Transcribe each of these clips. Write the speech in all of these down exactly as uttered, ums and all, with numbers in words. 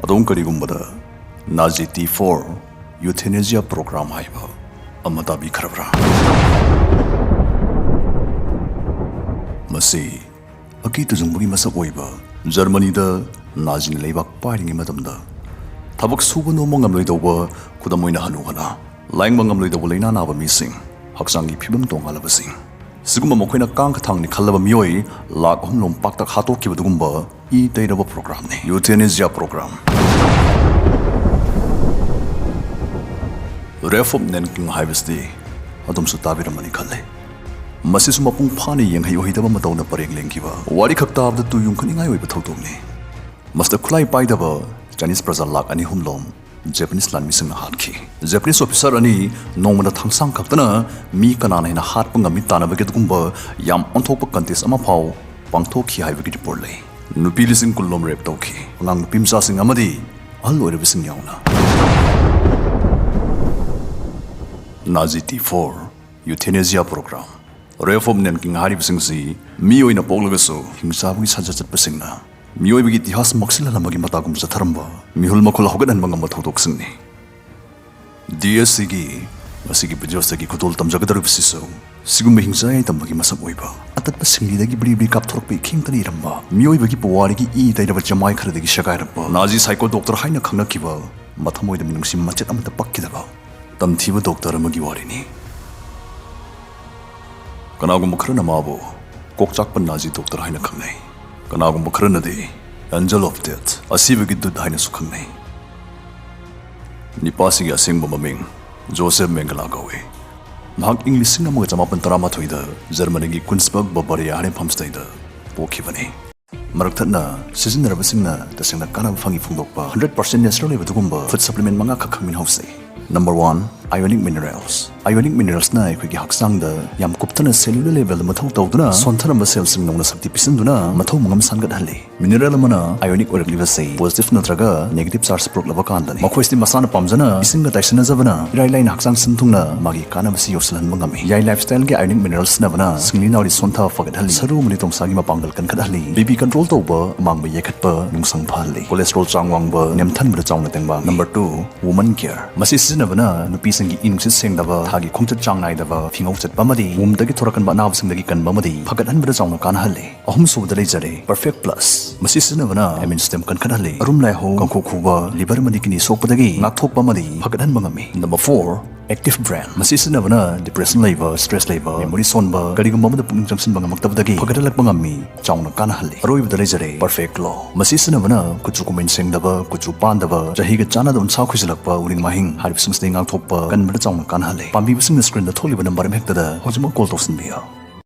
ꯑꯗꯣꯝ ꯀꯔꯤꯒꯨꯝꯕꯗ Nazi T four euthanasia programme ꯍꯥꯏꯕ ꯑꯃ ꯇꯥꯕꯤꯈ꯭ꯔꯕ꯭ꯔꯥ? ꯃꯁꯤ ꯑꯀꯤ ꯇꯨꯖꯨꯡꯕꯒꯤ ꯃꯁꯛ ꯑꯣꯏꯕ ꯖꯔꯃꯅꯤꯗ ꯅꯥꯖꯤꯅ ꯂꯩꯕꯥꯛ ꯄꯥꯏꯔꯤꯉꯩ ꯃꯇꯝꯗ ꯊꯕꯛ ꯁꯨꯕ ꯅꯣꯝꯕ ꯉꯝꯂꯣꯏꯗꯧꯕ, ꯈꯨꯗꯝ ꯑꯣꯏꯅ ꯍꯅꯨ ꯍꯅꯥ, ꯂꯥꯌꯦꯡꯕ ꯉꯝꯂꯣꯏꯗꯧꯕ ꯂꯥꯏꯅꯥ ꯅꯥꯕ ꯃꯤꯁꯤꯡ, ꯍꯛꯆꯥꯡꯒꯤ ꯐꯤꯕꯝ ꯇꯣꯡꯉꯥꯜꯂꯕꯁꯤꯡ, ꯁꯤꯒꯨꯝꯕ ꯃꯈꯣꯏꯅ ꯀꯥꯡꯈ ꯊꯥꯡꯅꯤ ꯈꯜꯂꯕ ꯃꯤꯑꯣꯏ ꯂꯥꯈ ꯑꯍꯨꯝ ꯂꯣꯝ ꯄꯥꯛꯇꯛ ꯍꯥꯠꯇꯣꯛꯈꯤꯕ ꯑꯗꯨꯒꯨꯝꯕ ꯏ ꯇꯩꯔꯕ ꯄ꯭ꯔꯣꯒ꯭ꯔꯥꯝꯅꯤ ꯌꯨꯊꯦꯅꯦꯖꯤꯌꯥ ꯄ꯭ꯔꯣꯒ꯭ꯔꯥꯝ꯫ ꯔꯦꯐ ꯑꯣꯐ ꯅꯦꯟꯀꯤꯡ ꯍꯥꯏꯕꯁꯤꯗꯤ ꯑꯗꯣꯝꯁꯨ ꯇꯥꯕꯤꯔꯝꯃꯅꯤ ꯈꯜꯂꯤ꯫ ꯃꯁꯤꯁꯨ ꯃꯄꯨꯡ ꯐꯥꯅ ꯌꯦꯡꯍꯩ ꯑꯣꯏꯍꯩꯗꯕ ꯃꯇꯧꯅ ꯄꯔꯦꯡ ꯂꯦꯡꯈꯤꯕ ꯋꯥꯔꯤꯈꯛ ꯇꯥꯕꯗ ꯇꯨ ꯌꯨꯡꯈꯠꯅꯤꯡꯉꯥꯏ ꯑꯣꯏꯕ ꯊꯧꯗꯣꯛꯅꯤ꯫ ꯃꯁꯤꯗ ꯈꯨꯠꯂꯥꯏ ꯄꯥꯏꯗꯕ ꯆꯥꯏꯅꯤꯁ ꯄ꯭ꯔꯖꯥ ꯂꯥꯈ ꯑꯅꯤ ꯑꯍꯨꯝ ꯂꯣꯝ ꯖꯄꯅꯤꯁ ꯂꯥꯟꯃꯤꯁꯤꯡꯅ ꯍꯥꯠꯈꯤ꯫ ꯖꯄꯅꯤꯁ ꯑꯣꯐꯤꯁꯥꯔ ꯑꯅꯤ ꯅꯣꯡꯃꯗ ꯊꯥꯡꯁꯥꯡ ꯈꯛꯇꯅ ꯃꯤ ꯀꯅꯥꯅ ꯍꯦꯟꯅ ꯍꯥꯠꯄ ꯉꯝꯃꯤ ꯇꯥꯟꯅꯕꯒꯤ ꯑꯗꯨꯒꯨꯝꯕ ꯌꯥꯝ ꯑꯣꯟꯊꯣꯛꯄ ꯀꯟꯇꯦꯁ ꯑꯃ ꯐꯥꯎ ꯄꯥꯡꯊꯣꯛꯈꯤ ꯍꯥꯏꯕꯒꯤ ꯔꯤꯄꯣꯔꯠ ꯂꯩ꯫ ꯅꯨꯄꯤ ꯂꯤꯁꯤꯡ ꯀꯨꯟ ꯂꯣꯝ ꯔꯦꯞ ꯇꯧꯈꯤ꯫ ꯑꯉꯥꯡ ꯅꯨꯄꯤ ꯃꯆꯥꯁꯤꯡ ꯑꯃꯗꯤ ꯑꯍꯜ ꯑꯣꯏꯔꯕꯁꯤꯡ ꯌꯥꯎꯅ꯫ Nazi T four euthanasia programme. Rape of Nanking ꯍꯥꯏꯔꯤꯕꯁꯤꯡꯁꯤ ꯃꯤ ꯑꯣꯏꯅ ꯄꯣꯛꯂꯒꯁꯨ ꯍꯤꯡꯆꯥꯕꯒꯤ ꯁꯥꯖꯠ ꯆꯠꯄꯁꯤꯡꯅ ꯃꯤꯑꯣꯏꯕꯒꯤ ꯏꯇꯤꯍꯥꯁ ꯃꯛꯁꯤꯜꯍꯜꯂꯝꯕꯒꯤ ꯃꯇꯥꯒꯨꯝ ꯆꯠꯊꯔꯝꯕ ꯃꯤꯍꯨꯜ ꯃꯈꯨꯜ ꯍꯧꯒꯠꯍꯟꯕ ꯉꯝꯕ ꯊꯧꯗꯣꯛꯁꯤꯡꯅꯤ꯫ ꯗꯤ ꯑꯦꯁ ꯁꯤꯒꯤ ꯉꯁꯤꯒꯤ ꯚꯤꯗꯤꯑꯣꯁꯤꯗꯒꯤ ꯈꯨꯗꯣꯜ ꯇꯝꯖꯒꯗꯧꯔꯤꯕꯁꯤꯁꯨ ꯁꯤꯒꯨꯝꯕ ꯍꯤꯡꯆꯥ ꯌꯥꯏꯇꯝꯕꯒꯤ ꯃꯁꯛ ꯑꯣꯏꯕ, ꯑꯇꯠꯄ ꯁꯤꯡꯂꯤꯗꯒꯤ ꯕ꯭ꯔꯤ ꯕ꯭ꯔꯤ ꯀꯥꯞꯊꯣꯔꯛꯄ ꯏꯈꯦꯡꯇꯅ ꯏꯔꯝꯕ, ꯃꯤꯑꯣꯏꯕꯒꯤ ꯄꯨꯋꯥꯔꯤꯒꯤ ꯏ ꯇꯩꯔꯕ ꯆꯃꯥꯏ ꯈꯔꯗꯒꯤ ꯁꯦꯒꯥꯏꯔꯛꯄ ꯅꯥꯖꯤ ꯁꯥꯏꯀꯣ ꯗꯣꯛꯇꯔ ꯍꯥꯏꯅ ꯈꯪꯅꯈꯤꯕ, ꯃꯊꯃꯣꯏꯗ ꯃꯤꯅꯨꯡꯁꯤ ꯃꯆꯦꯠ ꯑꯃꯠꯇ ꯄꯛꯈꯤꯗꯕ ꯇꯝꯊꯤꯕ ꯗꯣꯛꯇꯔ ꯑꯃꯒꯤ ꯋꯥꯔꯤꯅꯤ꯫ ꯀꯅꯥꯒꯨꯝꯕ ꯈꯔꯅ ꯃꯥꯕꯨ ꯀꯣꯛꯆꯥꯛꯄ ꯅꯥꯖꯤ ꯗꯣꯛꯇꯔ ꯍꯥꯏꯅ ꯈꯪꯅꯩ꯫ ꯀꯅꯥꯒꯨꯝꯕ ꯈꯔꯅꯗꯤ ꯑꯦꯟꯖꯦꯜ ꯑꯣꯐ ꯗꯦꯊ, ꯑꯁꯤꯕꯒꯤ ꯗꯨꯠ ꯍꯥꯏꯅꯁꯨ ꯈꯪꯅꯩ꯫ ꯅꯤꯄꯥꯁꯤꯒꯤ ꯑꯁꯦꯡꯕ ꯃꯃꯤꯡ ꯖꯣꯁꯦꯐ ꯃꯦꯡꯒꯂꯥ ꯀꯧꯏ꯫ ꯃꯍꯥꯛ ꯏꯪ ꯂꯤꯁꯤꯡ ꯑꯃꯒ ꯆꯃꯥꯄꯟ ꯇꯔꯥꯃꯥꯊꯣꯏꯗ ꯖꯔꯃꯅꯤꯒꯤ ꯀꯨꯟꯁꯕꯔꯒ ꯕꯕꯥꯔꯤꯌꯥ ꯍꯥꯏꯔꯤꯕ ꯃꯐꯝꯁꯤꯗꯩꯗ ꯄꯣꯛꯈꯤꯕꯅꯤ꯫ ꯃꯔꯛ ꯊꯠꯅ ꯁꯤꯖꯤꯟꯅꯔꯕꯁꯤꯡꯅ ꯇꯁꯦꯡꯅ ꯀꯥꯟꯅꯕ ꯐꯪꯉꯤ ꯐꯣꯡꯗꯣꯛꯄ ꯍꯟꯗ꯭ꯔꯦꯠ ꯄꯥꯔꯁꯦꯟ ꯅꯦꯆꯔꯦꯜ ꯑꯣꯏꯕ ꯑꯗꯨꯒꯨꯝꯕ ꯐꯨꯗ ꯁꯄ꯭ꯂꯤꯃꯦꯟ ꯃꯉꯥꯈꯛ ꯈꯪꯃꯤꯟꯍꯧꯁꯤ꯫ Number one, ionic minerals. Ionic mineralsꯅ ꯑꯩꯈꯣꯏꯒꯤ ꯍꯛꯆꯥꯡꯗ ꯌꯥꯝ ꯀꯨꯞꯊꯅ cellular levelꯗ ꯃꯊꯧ ꯇꯧꯗꯨꯅ ꯁꯣꯟꯊꯔꯝꯕ cellꯁꯤꯡ ꯅꯧꯅ ꯁꯛꯇꯤ ꯄꯤꯁꯤꯟꯗꯨꯅ ꯃꯊꯧ ꯃꯉꯝ ꯁꯥꯟꯒꯠꯍꯜꯂꯤ꯫ Mineral ꯑꯃꯅ ionic ꯑꯣꯏꯔꯛꯂꯤꯕꯁꯤ positive ꯅꯠꯇ꯭ꯔꯒ negative charge ꯄꯨꯔꯛꯂꯕ ꯀꯥꯟꯗꯅꯤ꯫ ꯃꯈꯣꯏꯁꯤ ꯃꯁꯥꯅ ꯄꯥꯝꯖꯅ ꯏꯁꯤꯡꯒ ꯇꯥꯏꯁꯤꯟꯅꯖꯕꯅ ꯏꯔꯥꯏ ꯂꯥꯏꯅ ꯍꯛꯆꯥꯡ ꯁꯤꯟ ꯊꯨꯡꯅ ꯃꯥꯒꯤ ꯀꯥꯟꯅꯕꯁꯤ ꯌꯧꯁꯤꯜꯍꯟꯕ ꯉꯝꯃꯤ꯫ ꯌꯥꯏ lifestyleꯒꯤ ionic minerals ꯁꯤꯖꯤꯟꯅꯕꯅ ꯁꯤꯡꯂꯤ ꯅꯥꯎꯔꯤ ꯁꯣꯟꯊ ꯐꯒꯠꯍꯜꯂꯤ, ꯁꯔꯨ ꯑꯃꯗꯤ ꯇꯣꯡꯁꯥꯒꯤ ꯃꯄꯥꯡꯒꯜ ꯀꯟꯈꯠꯍꯜꯂꯤ, BP control ꯇꯧꯕ, ꯑꯃꯥꯡꯕ ꯌꯦꯛꯈꯠꯄ, ꯅꯨꯡꯁꯪ ꯐꯍꯜꯂꯤ, cholesterol ꯆꯥꯡ ꯋꯥꯡꯕ ꯅꯦꯝꯊꯟꯕꯗ ꯆꯥꯎꯅ ꯇꯦꯡꯕꯥꯡ꯫ Number two, woman care. ꯃꯁꯤ ꯁꯤꯖꯤꯟꯅꯕꯅ ꯅꯨꯄꯤꯁꯤꯡꯒꯤ ꯏ ꯅꯨꯡꯁꯤꯠ ꯁꯦꯡꯗꯕ, ꯊꯥꯒꯤ ꯈꯣꯡꯆꯠ ꯆꯥꯡ ꯅꯥꯏꯗꯕ, ꯐꯤꯉꯧ ꯆꯠꯄ ꯑꯃꯗꯤ wombꯗꯒꯤ ꯊꯣꯔꯛꯀꯟꯕ ꯑꯅꯥꯕꯁꯤꯡꯗꯒꯤ ꯀꯟꯕ ꯑꯃꯗꯤ ꯐꯒꯠꯍꯟꯕꯗ ꯆꯥꯎꯅ ꯀꯥꯟꯅꯍꯜꯂꯤ꯫ ꯑꯍꯨꯝꯁꯨꯕꯗ ꯂꯩꯖꯔꯦ Perfect Plus꯫ ꯃꯁꯤ ꯁꯤꯖꯤꯟꯅꯕꯅ immune system ꯀꯟꯈꯠꯍꯜꯂꯤ, ꯑꯔꯨꯝ ꯂꯥꯏꯍꯧ, ꯀꯥꯡꯈꯣꯛ ꯈꯨꯕ, liver ꯑꯃꯗꯤ kidney ꯁꯣꯛꯄꯗꯒꯤ ꯉꯥꯛꯊꯣꯛꯄ ꯑꯃꯗꯤ ꯐꯒꯠꯍꯟꯕ ꯉꯝꯃꯤ꯫ Number four, active brain꯫ ꯃꯁꯤ ꯁꯤꯖꯤꯟꯅꯕꯅ depression ꯂꯩꯕ, stress ꯂꯩꯕ, memory ꯁꯣꯟꯕ, ꯀꯔꯤꯒꯨꯝꯕ ꯑꯃꯗ ꯄꯨꯛꯅꯤꯡ ꯆꯪꯁꯤꯟꯕ ꯉꯝꯃꯛꯇꯕꯗꯒꯤ ꯐꯒꯠꯍꯜꯂꯛꯄ ꯉꯝꯃꯤ, ꯆꯥꯎꯅ ꯀꯥꯟꯅꯍꯜꯂꯤ꯫ ꯑꯔꯣꯏꯕꯗ ꯂꯩꯖꯔꯦ Perfect Glow꯫ ꯃꯁꯤ ꯁꯤꯖꯤꯟꯅꯕꯅ ꯀꯨꯆꯨ ꯀꯨꯃꯦꯟ ꯁꯦꯡꯗꯕ, ꯀꯨꯆꯨ ꯄꯥꯟꯗꯕ, ꯆꯍꯤꯒ ꯆꯥꯟꯅꯗꯕ ꯎꯟꯁꯥ ꯈꯣꯏꯖꯤꯜꯂꯛꯄ, ꯎꯔꯤꯡ ꯃꯥꯏꯍꯤꯡ ꯍꯥꯏꯔꯤꯕꯁꯤꯡꯁꯤꯗꯒꯤ ꯉꯥꯛꯊꯣꯛꯄ ꯀꯟꯕꯗ ꯆꯥꯎꯅ ꯀꯥꯟꯅꯍꯜꯂꯤ꯫ ꯄꯥꯝꯕꯤꯕꯁꯤꯡꯅ screenꯗ ꯊꯣꯛꯂꯤꯕ number ꯑꯃ ꯍꯦꯛꯇꯗ ꯍꯧꯖꯤꯛꯃꯛ call ꯇꯧꯁꯤꯟꯕꯤꯌꯨ꯫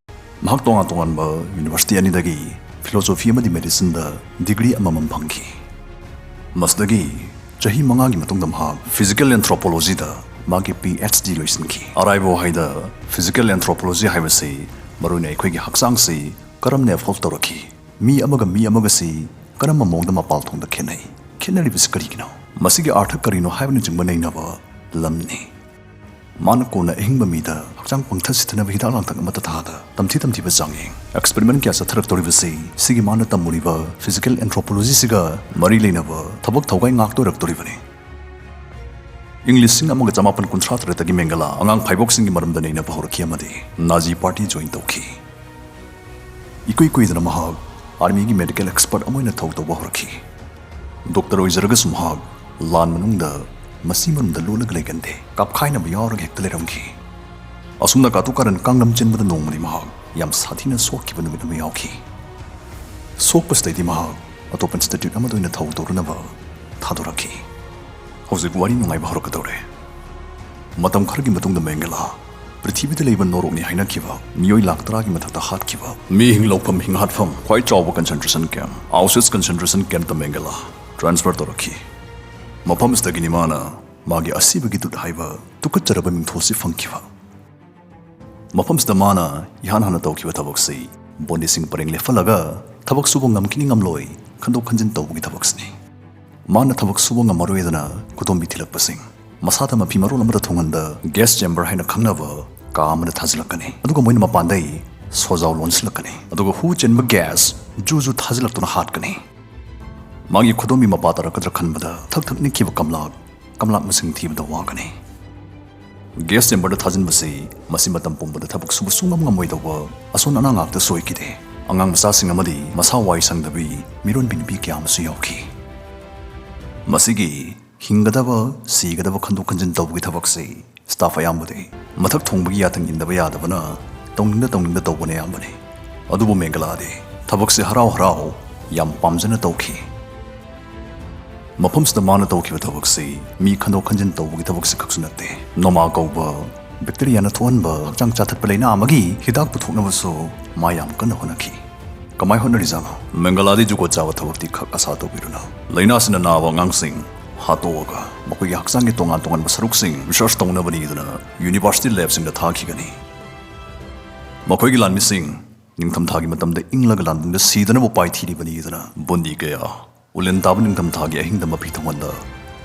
ꯃꯍꯥꯛ ꯇꯣꯉꯥꯟ ꯇꯣꯉꯥꯟꯕ university ꯑꯅꯤꯗꯒꯤ philosophy ꯑꯃꯗꯤ medicineꯗ degree ꯑꯃꯃꯝ ꯐꯪꯈꯤ꯫ ꯃꯁꯤꯗꯒꯤ ꯆꯍꯤ ꯃꯉꯥꯒꯤ ꯃꯇꯨꯡꯗ ꯃꯍꯥꯛ physical anthropologyꯗ ꯃꯥꯒꯤ PhD ꯂꯣꯏꯁꯤꯟꯈꯤ꯫ ꯑꯔꯥꯏꯕ ꯋꯥꯍꯩꯗ, physical anthropology ꯍꯥꯏꯕꯁꯤ ꯃꯔꯨꯑꯣꯏꯅ ꯑꯩꯈꯣꯏꯒꯤ ꯍꯛꯆꯥꯡꯁꯤ ꯀꯔꯝꯅ evolve ꯇꯧꯔꯛꯈꯤ, ꯃꯤ ꯑꯃꯒ ꯃꯤ ꯑꯃꯒꯁꯤ ꯀꯔꯝꯕ ꯃꯑꯣꯡꯗ ꯃꯄꯥꯜ ꯊꯣꯡꯗ ꯈꯦꯠꯅꯩ, ꯈꯦꯠꯅꯔꯤꯕꯁꯤ ꯀꯔꯤꯒꯤꯅꯣ, ꯃꯁꯤꯒꯤ ꯑꯥꯔꯊ ꯀꯔꯤꯅꯣ ꯍꯥꯏꯕꯅꯆꯤꯡꯕ ꯅꯩꯅꯕ ꯂꯝꯅꯤ꯫ ꯃꯥꯅ ꯀꯣꯟꯅ ꯑꯍꯤꯡꯕ ꯃꯤꯗ ꯍꯛꯆꯥꯡ ꯄꯪꯊ ꯁꯤꯊꯅꯕ ꯍꯤꯗꯥꯛ ꯂꯥꯡꯊꯛ ꯑꯃꯠꯇ ꯊꯥꯗ ꯇꯝꯊꯤ ꯇꯝꯊꯤꯕ ꯆꯥꯡꯌꯦꯡ, experiment ꯀꯌꯥ ꯆꯠꯊꯔꯛꯇꯧꯔꯤꯕꯁꯤ ꯁꯤꯒꯤ ꯃꯥꯅ ꯇꯝꯃꯨꯔꯤꯕ physical anthropologyꯁꯤꯒ ꯃꯔꯤ ꯂꯩꯅꯕ ꯊꯕꯛ ꯊꯧꯒꯥꯏ ꯉꯥꯛꯇ ꯑꯣꯏꯔꯛꯇꯣꯔꯤꯕꯅꯤ꯫ ꯏꯪ ꯂꯤꯁꯤꯡ ꯑꯃꯒ ꯆꯃꯥꯄꯟ ꯀꯨꯟꯊ꯭ꯔꯥ ꯇꯔꯦꯠꯇꯒꯤ ꯃꯦꯡꯒꯂꯥ ꯑꯉꯥꯡ ꯐꯥꯏꯕꯣꯛꯁꯤꯡꯒꯤ ꯃꯔꯝꯗ ꯅꯩꯅꯕ ꯍꯧꯔꯛꯈꯤ ꯑꯃꯗꯤ Nazi Party join ꯇꯧꯈꯤ꯫ ꯏꯀꯨꯏ ꯀꯨꯏꯗꯅ ꯃꯍꯥꯛ armyꯒꯤ medical expert ꯑꯃ ꯑꯣꯏꯅ ꯊꯧ ꯇꯧꯕ ꯍꯧꯔꯛꯈꯤ꯫ Doctor ꯑꯣꯏꯖꯔꯒꯁꯨ ꯃꯍꯥꯛ ꯂꯥꯟ ꯃꯅꯨꯡꯗ ꯃꯁꯤ ꯃꯅꯨꯡꯗ ꯂꯣꯠꯂꯒ ꯂꯩꯒꯟꯗꯦ, ꯀꯥꯞꯈꯥꯏꯅꯕ ꯌꯥꯎꯔꯒ ꯍꯦꯛꯇ ꯂꯩꯔꯝꯈꯤ꯫ ꯑꯁꯨꯝꯅ ꯀꯥꯇꯨ ꯀꯥꯔꯟ ꯀꯥꯡꯂꯝ ꯆꯦꯟꯕꯗ ꯅꯣꯡꯃꯗꯤ ꯃꯍꯥꯛ ꯌꯥꯝ ꯁꯥꯊꯤꯅ ꯁꯣꯛꯈꯤꯕ ꯅꯨꯃꯤꯠ ꯑꯃ ꯌꯥꯎꯈꯤ꯫ ꯁꯣꯛꯄꯁꯤꯗꯩꯗꯤ ꯃꯍꯥꯛ ꯑꯇꯣꯞꯄ institute ꯑꯃꯗ ꯑꯣꯏꯅ ꯊꯧ ꯇꯧꯔꯨꯅꯕ ꯊꯥꯗꯣꯔꯛꯈꯤ꯫ ꯍꯧꯖꯤꯛ ꯋꯥꯔꯤ ꯅꯨꯡꯉꯥꯏꯕ ꯍꯧꯔꯛꯀꯗꯧꯔꯦ꯫ ꯃꯇꯝ ꯈꯔꯒꯤ ꯃꯇꯨꯡꯗ ꯃꯦꯡꯒꯂꯥ ꯄ꯭ꯔꯤꯊꯤꯕꯤꯗ ꯂꯩꯕ ꯅꯣꯔꯣꯛꯅꯤ ꯍꯥꯏꯅꯈꯤꯕ ꯃꯤꯑꯣꯏ ꯂꯥꯈ ꯇꯔꯥꯒꯤ ꯃꯊꯛꯇ ꯍꯥꯠꯈꯤꯕ ꯃꯤ ꯍꯤꯡꯂꯧꯐꯝ ꯍꯤꯡꯍꯥꯠꯐꯝ ꯈ꯭ꯋꯥꯏ ꯆꯥꯎꯕ concentration camp Auschwitz concentration campꯇ ꯃꯦꯡꯒꯂꯥ transfer ꯇꯧꯔꯛꯈꯤ꯫ ꯃꯐꯝ ꯑꯁꯤꯗꯒꯤꯅꯤ ꯃꯥꯅ ꯃꯥꯒꯤ ꯑꯁꯤꯕꯒꯤ ꯗꯨꯠ ꯍꯥꯏꯕ ꯇꯨꯀꯠꯆꯔꯕ ꯃꯤꯡꯊꯣꯜꯁꯤ ꯐꯪꯈꯤꯕ꯫ ꯃꯐꯝꯁꯤꯗ ꯃꯥꯅ ꯏꯍꯥꯟ ꯍꯥꯟꯅ ꯇꯧꯈꯤꯕ ꯊꯕꯛꯁꯤ ꯕꯣꯟꯗꯤꯁꯤꯡ ꯄꯔꯦꯡ ꯂꯦꯞꯍꯜꯂꯒ ꯊꯕꯛ ꯁꯨꯕ ꯉꯝꯈꯤꯅꯤ ꯉꯝꯂꯣꯏ ꯈꯟꯗꯣꯛ ꯈꯟꯖꯤꯟ ꯇꯧꯕꯒꯤ ꯊꯕꯛꯁꯤꯅꯤ꯫ ꯃꯥꯅ ꯊꯕꯛ ꯁꯨꯕ ꯉꯝꯃꯔꯣꯏꯗꯅ ꯈꯨꯗꯣꯝꯕꯤ ꯊꯤꯜꯂꯛꯄꯁꯤꯡ, ꯃꯁꯥꯗ ꯃꯐꯤ ꯃꯔꯣꯜ ꯑꯃꯗ ꯊꯣꯡꯍꯟꯗ ꯒ꯭ꯌꯥꯁ ꯆꯦꯝꯕꯔ ꯍꯥꯏꯅ ꯈꯪꯅꯕ ꯀꯥ ꯑꯃꯗ ꯊꯥꯖꯤꯜꯂꯛꯀꯅꯤ꯫ ꯑꯗꯨꯒ ꯃꯣꯏꯅ ꯃꯄꯥꯟꯗꯩ ꯁꯣꯖꯥꯎ ꯂꯣꯟꯁꯤꯜꯂꯛꯀꯅꯤ꯫ ꯑꯗꯨꯒ ꯍꯨ ꯆꯦꯟꯕ ꯒ꯭ꯌꯥꯁ ꯖꯨ ꯖꯨ ꯊꯥꯖꯤꯜꯂꯛꯇꯨꯅ ꯍꯥꯠꯀꯅꯤ꯫ ꯃꯥꯒꯤ ꯈꯨꯗꯣꯝꯕꯤ ꯃꯄꯥ ꯇꯥꯔꯛꯀꯗ꯭ꯔꯥ ꯈꯟꯕꯗ ꯊꯛ ꯊꯛ ꯅꯤꯛꯈꯤꯕ ꯀꯝꯂꯥꯛ, ꯀꯝꯂꯥꯛ ꯃꯁꯤꯡ ꯊꯤꯕꯗ ꯋꯥꯒꯅꯤ꯫ ꯒ꯭ꯌꯥꯁ ꯆꯦꯝꯕꯔꯗ ꯊꯥꯖꯤꯟꯕꯁꯤ ꯃꯁꯤ ꯃꯇꯝ ꯄꯨꯝꯕꯗ ꯊꯕꯛ ꯁꯨꯕ ꯁꯨꯡꯉꯝ ꯉꯝꯃꯣꯏꯗꯧꯕ ꯑꯁꯣꯟ ꯑꯅꯥ ꯉꯥꯛꯇ ꯁꯣꯏꯈꯤꯗꯦ꯫ ꯑꯉꯥꯡ ꯃꯆꯥꯁꯤꯡ ꯑꯃꯗꯤ ꯃꯁꯥ ꯋꯥꯏ ꯁꯪꯗꯕꯤ ꯃꯤꯔꯣꯟꯕꯤ ꯅꯨꯄꯤ ꯀꯌꯥ ꯑꯃꯁꯨ ꯌꯥꯎꯈꯤ꯫ ꯃꯁꯤꯒꯤ ꯍꯤꯡꯒꯗꯕ ꯁꯤꯒꯗꯕ ꯈꯟꯗꯣꯛ ꯈꯟꯖꯤꯟ ꯇꯧꯕꯒꯤ ꯊꯕꯛꯁꯤ ꯁ꯭ꯇꯥꯐ ꯑꯌꯥꯝꯕꯗꯤ ꯃꯊꯛ ꯊꯣꯡꯕꯒꯤ ꯌꯥꯊꯪ ꯏꯟꯗꯕ ꯌꯥꯗꯕꯅ ꯇꯧꯅꯤꯡꯗ ꯇꯧꯅꯤꯡꯗ ꯇꯧꯕꯅ ꯑꯌꯥꯝꯕꯅꯤ꯫ ꯑꯗꯨꯕꯨ ꯃꯦꯡꯒꯂꯥꯗꯤ ꯊꯕꯛꯁꯤ ꯍꯔꯥꯎ ꯍꯔꯥꯎ ꯌꯥꯝ ꯄꯥꯝꯖꯅ ꯇꯧꯈꯤ꯫ ꯃꯐꯝꯁꯤꯗ ꯃꯥꯅ ꯇꯧꯈꯤꯕ ꯊꯕꯛꯁꯤ ꯃꯤ ꯈꯟꯗꯣꯛ ꯈꯟꯖꯤꯟ ꯇꯧꯕꯒꯤ ꯊꯕꯛꯁꯤ ꯈꯛꯁꯨ ꯅꯠꯇꯦ꯫ ꯅꯣꯃꯥ ꯀꯧꯕ ꯕꯦꯛꯇꯤꯔꯤꯌꯥꯅ ꯊꯣꯛꯍꯟꯕ ꯍꯛꯆꯥꯡ ꯆꯥꯊꯠꯄ ꯂꯥꯏꯅꯥ ꯑꯃꯒꯤ ꯍꯤꯗꯥꯛ ꯄꯨꯊꯣꯛꯅꯕꯁꯨ ꯃꯥ ꯌꯥꯝ ꯀꯟꯅ ꯍꯣꯠꯅꯈꯤ꯫ ꯀꯃꯥꯏ ꯍꯣꯠꯅꯔꯤꯖꯥꯠꯅꯣ? ꯃꯦꯡꯒꯂꯥꯗꯤ ꯖꯨꯒꯣꯠ ꯆꯥꯕ ꯊꯕꯛꯇꯤ ꯈꯛ ꯑꯁꯥ ꯇꯧꯕꯤꯔꯨꯅꯨ꯫ ꯂꯥꯏꯅꯥꯁꯤꯅ ꯅꯥꯕ ꯑꯉꯥꯡꯁꯤꯡ ꯍꯥꯠꯇꯣꯛꯑꯒ ꯃꯈꯣꯏꯒꯤ ꯍꯛꯆꯥꯡꯒꯤ ꯇꯣꯉꯥꯟ ꯇꯣꯉꯥꯟꯕ ꯁꯔꯨꯛꯁꯤꯡ ꯔꯤꯁꯔꯆ ꯇꯧꯅꯕꯅꯤꯗꯅ ꯌꯨꯅꯤꯚꯔꯁꯤꯇꯤ ꯂꯦꯕꯁꯤꯡꯗ ꯊꯥꯈꯤꯒꯅꯤ꯫ ꯃꯈꯣꯏꯒꯤ ꯂꯥꯟꯃꯤꯁꯤꯡ ꯅꯤꯡꯊꯝꯊꯥꯒꯤ ꯃꯇꯝꯗ ꯏꯪꯂꯒ ꯂꯥꯟꯕꯨꯡꯗ ꯁꯤꯗꯅꯕ ꯎꯄꯥꯏ ꯊꯤꯔꯤꯕꯅꯤꯗꯅ ꯕꯨꯟꯗꯤ ꯀꯌꯥ ꯎꯂꯦꯟ ꯇꯥꯕ ꯅꯤꯡꯊꯝꯊꯥꯒꯤ ꯑꯍꯤꯡꯗ ꯃꯐꯤ ꯊꯣꯡꯍꯟꯗ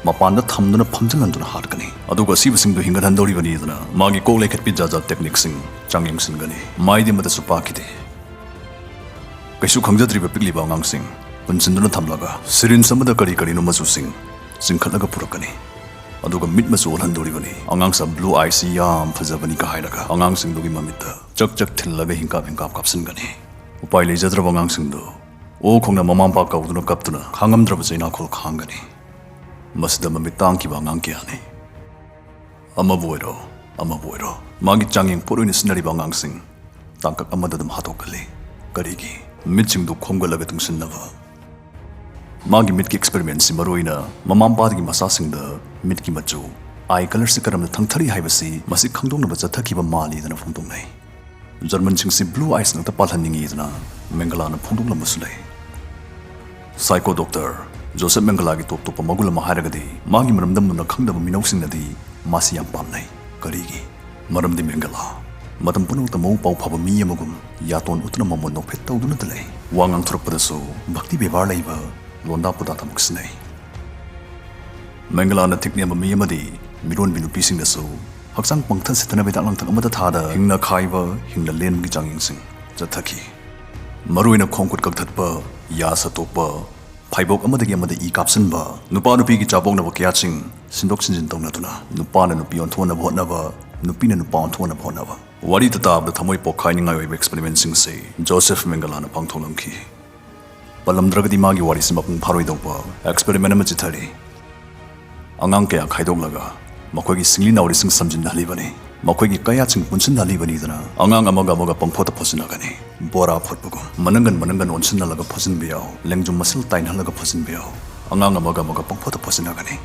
ꯃꯄꯥꯟꯗ ꯊꯝꯗꯨꯅ ꯐꯝꯖꯤꯜꯍꯟꯗꯨꯅ ꯍꯥꯠꯀꯅꯤ꯫ ꯑꯗꯨꯒ ꯑꯁꯤꯕꯁꯤꯡꯗꯨ ꯍꯤꯡꯒꯠꯍꯟꯗꯧꯔꯤꯕꯅꯤꯗꯅ ꯃꯥꯒꯤ ꯀꯣꯛ ꯂꯩꯈꯠꯄꯤ ꯖꯥꯠ ꯖꯥꯠ ꯇꯦꯛꯅꯤꯛꯁꯤꯡ ꯆꯥꯡꯌꯦꯡꯁꯤꯟꯒꯅꯤ꯫ ꯃꯥꯏꯗꯤ ꯑꯃꯠꯇꯁꯨ ꯄꯥꯛꯈꯤꯗꯦ꯫ ꯀꯩꯁꯨ ꯈꯪꯖꯗ꯭ꯔꯤꯕ ꯄꯤꯛꯂꯤꯕ ꯑꯉꯥꯡꯁꯤꯡ ꯄꯨꯟꯁꯤꯟꯗꯨꯅ ꯊꯝꯂꯒ ꯁꯤꯔꯤꯟꯁ ꯑꯃꯗ ꯀꯔꯤ ꯀꯔꯤꯅꯣ ꯃꯆꯨꯁꯤꯡ ꯆꯤꯡꯈꯠꯂꯒ ꯄꯨꯔꯛꯀꯅꯤ꯫ ꯑꯗꯨꯒ ꯃꯤꯠ ꯃꯆꯨ ꯑꯣꯜꯍꯟꯗꯧꯔꯤꯕꯅꯤ꯫ ꯑꯉꯥꯡꯁꯥ ꯕ꯭ꯂꯨ ꯑꯥꯏꯁꯤ ꯌꯥꯝ ꯐꯖꯕꯅꯤꯒ ꯍꯥꯏꯔꯒ ꯑꯉꯥꯡꯁꯤꯡꯗꯨꯒꯤ ꯃꯃꯤꯠꯇ ꯆꯛ ꯆꯛ ꯊꯤꯜꯂꯒ ꯍꯤꯡꯀꯥꯞ ꯍꯤꯡꯀꯥꯞ ꯀꯥꯞꯁꯤꯟꯒꯅꯤ꯫ ꯎꯄꯥꯏ ꯂꯩꯖꯗ꯭ꯔꯕ ꯑꯉꯥꯡꯁꯤꯡꯗꯨ ꯑꯣ ꯈꯣꯡꯅ ꯃꯃꯥ ꯃꯄꯥ ꯀꯧꯗꯨꯅ ꯀꯞꯇꯨꯅ ꯈꯥꯡꯉꯝꯗ꯭ꯔꯕ ꯆꯩꯅꯥꯈꯣꯜ ꯈꯥꯡꯒꯅꯤ꯫ ꯃꯁꯤꯗ ꯃꯃꯤꯠ ꯇꯥꯡꯈꯤꯕ ꯑꯉꯥꯡ ꯀꯌꯥꯅꯤ꯫ ꯑꯃꯕꯨ ꯑꯣꯏꯔꯣ, ꯑꯃꯕꯨ ꯑꯣꯏꯔꯣ, ꯃꯥꯒꯤ ꯆꯥꯡꯌꯦꯡ ꯄꯣꯠ ꯑꯣꯏꯅ ꯁꯤꯖꯤꯟꯅꯔꯤꯕ ꯑꯉꯥꯡꯁꯤꯡ ꯇꯥꯡꯀꯛ ꯑꯃꯗ ꯑꯗꯨꯝ ꯍꯥꯠꯇꯣꯛꯀꯜꯂꯤ꯫ ꯀꯔꯤꯒꯤ? ꯃꯤꯠꯁꯤꯡꯗꯨ ꯈꯣꯝꯒꯠꯂꯒ ꯇꯨꯡꯁꯤꯟꯅꯕ꯫ ꯃꯥꯒꯤ ꯃꯤꯠꯀꯤ ꯑꯦꯛꯁꯄꯦꯔꯤꯃꯦꯟꯁꯤ ꯃꯔꯨꯑꯣꯏꯅ ꯃꯃꯥ ꯃꯄꯥꯗꯒꯤ ꯃꯆꯥꯁꯤꯡꯗ ꯃꯤꯠꯀꯤ ꯃꯆꯨ, ꯑꯥꯏ ꯀꯂꯔꯁꯤ ꯀꯔꯝꯅ ꯊꯪꯊꯔꯤ ꯍꯥꯏꯕꯁꯤ ꯃꯁꯤ ꯈꯪꯗꯣꯛꯅꯕ ꯆꯠꯊꯈꯤꯕ ꯃꯥꯜꯂꯤꯗꯅ ꯐꯣꯡꯗꯣꯛꯅꯩ꯫ ꯖꯔꯃꯟꯁꯤꯡꯁꯤ ꯕ꯭ꯂꯨ ꯑꯥꯏꯁ ꯉꯥꯛꯇ ꯄꯥꯜꯍꯟꯅꯤꯡꯉꯤꯗꯅ ꯃꯦꯡꯒꯂꯥꯅ ꯐꯣꯡꯗꯣꯛꯂꯝꯕꯁꯨ ꯂꯩ꯫ ꯁꯥꯏꯀꯣ ꯗꯣꯛꯇꯔ ꯖꯣꯁꯦꯐ ꯃꯦꯡꯒꯂꯥꯒꯤ ꯇꯣꯞ ꯇꯣꯞꯄ ꯃꯒꯨꯟ ꯑꯃ ꯍꯥꯏꯔꯒꯗꯤ ꯃꯥꯒꯤ ꯃꯔꯝꯗꯝ ꯃꯨꯟꯅ ꯈꯪꯗꯕ ꯃꯤꯅꯧꯁꯤꯡꯅꯗꯤ ꯃꯥꯁꯤ ꯌꯥꯝ ꯄꯥꯝꯅꯩ꯫ ꯀꯔꯤꯒꯤ? ꯃꯔꯝꯗꯤ ꯃꯦꯡꯒꯂꯥ ꯃꯇꯝ ꯄꯨꯝꯅꯃꯛꯇ ꯃꯕꯨꯛ ꯃꯄꯥꯎ ꯐꯕ ꯃꯤ ꯑꯃꯒꯨꯝ ꯌꯥꯇꯣꯟ ꯎꯠꯇꯨꯅ ꯃꯃꯣꯟ ꯅꯣꯛꯐꯦꯠ ꯇꯧꯗꯨꯅꯇ ꯂꯩ꯫ ꯋꯥ ꯉꯥꯡꯊꯣꯔꯛꯄꯗꯁꯨ ꯚꯛꯇꯤ ꯕꯦꯕꯥꯔ ꯂꯩꯕ ꯂꯣꯟꯗꯥ ꯄꯨꯗꯥ ꯊꯕꯛ ꯁꯤꯖꯤꯟꯅꯩ꯫ ꯃꯦꯡꯒꯂꯥꯅ ꯊꯤꯛꯅꯦꯝꯕ ꯃꯤ ꯑꯃꯗꯤ ꯃꯤꯔꯣꯟꯕꯤ ꯅꯨꯄꯤꯁꯤꯡꯗꯁꯨ ꯍꯛꯆꯥꯡ ꯄꯪꯊ ꯁꯤꯊꯅꯕ ꯍꯤꯗꯥꯛ ꯂꯥꯡꯊꯛ ꯑꯃꯠꯇ ꯊꯥꯗ ꯍꯤꯡꯅ ꯈꯥꯏꯕ, ꯍꯤꯡꯅ ꯂꯦꯟꯕꯒꯤ ꯆꯥꯡꯌꯦꯡꯁꯤꯡ ꯆꯠꯊꯈꯤ꯫ ꯃꯔꯨꯑꯣꯏꯅ ꯈꯣꯡ ꯈꯨꯠ ꯀꯛꯊꯠꯄ, ꯌꯥ ꯁꯠꯇꯣꯛꯄ, ꯐꯥꯏꯕꯣꯛ ꯑꯃꯗꯒꯤ ꯑꯃꯗ ꯏ ꯀꯥꯞꯁꯤꯟꯕ, ꯅꯨꯄꯥ ꯅꯨꯄꯤꯒꯤ ꯆꯥꯕꯣꯛꯅꯕ ꯀꯌꯥꯠꯁꯤꯡ ꯁꯤꯟꯗꯣꯛ ꯁꯤꯟꯖꯤꯟ ꯇꯧꯅꯗꯨꯅ ꯅꯨꯄꯥꯅ ꯅꯨꯄꯤ ꯑꯣꯟꯊꯣꯛꯅꯕ ꯍꯣꯠꯅꯕ, ꯅꯨꯄꯤꯅ ꯅꯨꯄꯥ ꯑꯣꯟꯊꯣꯛꯅꯕ ꯍꯣꯠꯅꯕ꯫ ꯋꯥꯔꯤꯗ ꯇꯥꯕꯗ ꯊꯃꯣꯏ ꯄꯣꯛꯈꯥꯏꯅꯤꯡꯉꯥꯏ ꯑꯣꯏꯕ ꯑꯦꯛꯁꯄꯦꯔꯤꯃꯦꯟꯁꯤꯡꯁꯦ ꯖꯣꯁꯦꯐ ꯃꯦꯡꯒꯂꯥꯅ ꯄꯥꯡꯊꯣꯛꯂꯝꯈꯤ꯫ ꯄꯜꯂꯝꯗ꯭ꯔꯒꯗꯤ ꯃꯥꯒꯤ ꯋꯥꯔꯤꯁꯤ ꯃꯄꯨꯡ ꯐꯥꯔꯣꯏꯗꯧꯕ ꯑꯦꯛꯁꯄꯦꯔꯤꯃꯦꯟ ꯑꯃ ꯆꯤꯊꯔꯤ꯫ ꯑꯉꯥꯡ ꯀꯌꯥ ꯈꯥꯏꯗꯣꯛꯂꯒ ꯃꯈꯣꯏꯒꯤ ꯁꯤꯡꯂꯤ ꯅꯥꯎꯔꯤꯁꯤꯡ ꯁꯝꯖꯤꯟꯅꯍꯜꯂꯤꯕꯅꯤ꯫ ꯃꯈꯣꯏꯒꯤ ꯀꯌꯥꯠꯁꯤꯡ ꯄꯨꯟꯁꯤꯟꯅꯍꯜꯂꯤꯕꯅꯤꯗꯅ ꯑꯉꯥꯡ ꯑꯃꯒ ꯑꯃꯒ ꯄꯪꯐꯣꯠꯇ ꯐꯣꯠꯆꯤꯟꯅꯒꯅꯤ꯫ ꯕꯣꯔꯥ ꯐꯣꯠꯄꯒꯨꯝ ꯃꯅꯪꯒꯟ ꯃꯅꯪꯒꯟ ꯑꯣꯟꯁꯤꯟꯅꯍꯜꯂꯒ ꯐꯣꯠꯆꯤꯟꯕ ꯌꯥꯎ, ꯂꯦꯡꯖꯨꯝ ꯃꯁꯜ ꯇꯥꯏꯅꯍꯜꯂꯒ ꯐꯣꯠꯆꯤꯟꯕ ꯌꯥꯎ꯫ ꯑꯉꯥꯡ ꯑꯃꯒ ꯑꯃꯒ ꯄꯪꯐꯣꯠꯇ ꯐꯣꯠꯆꯤꯟꯅꯒꯅꯤ꯫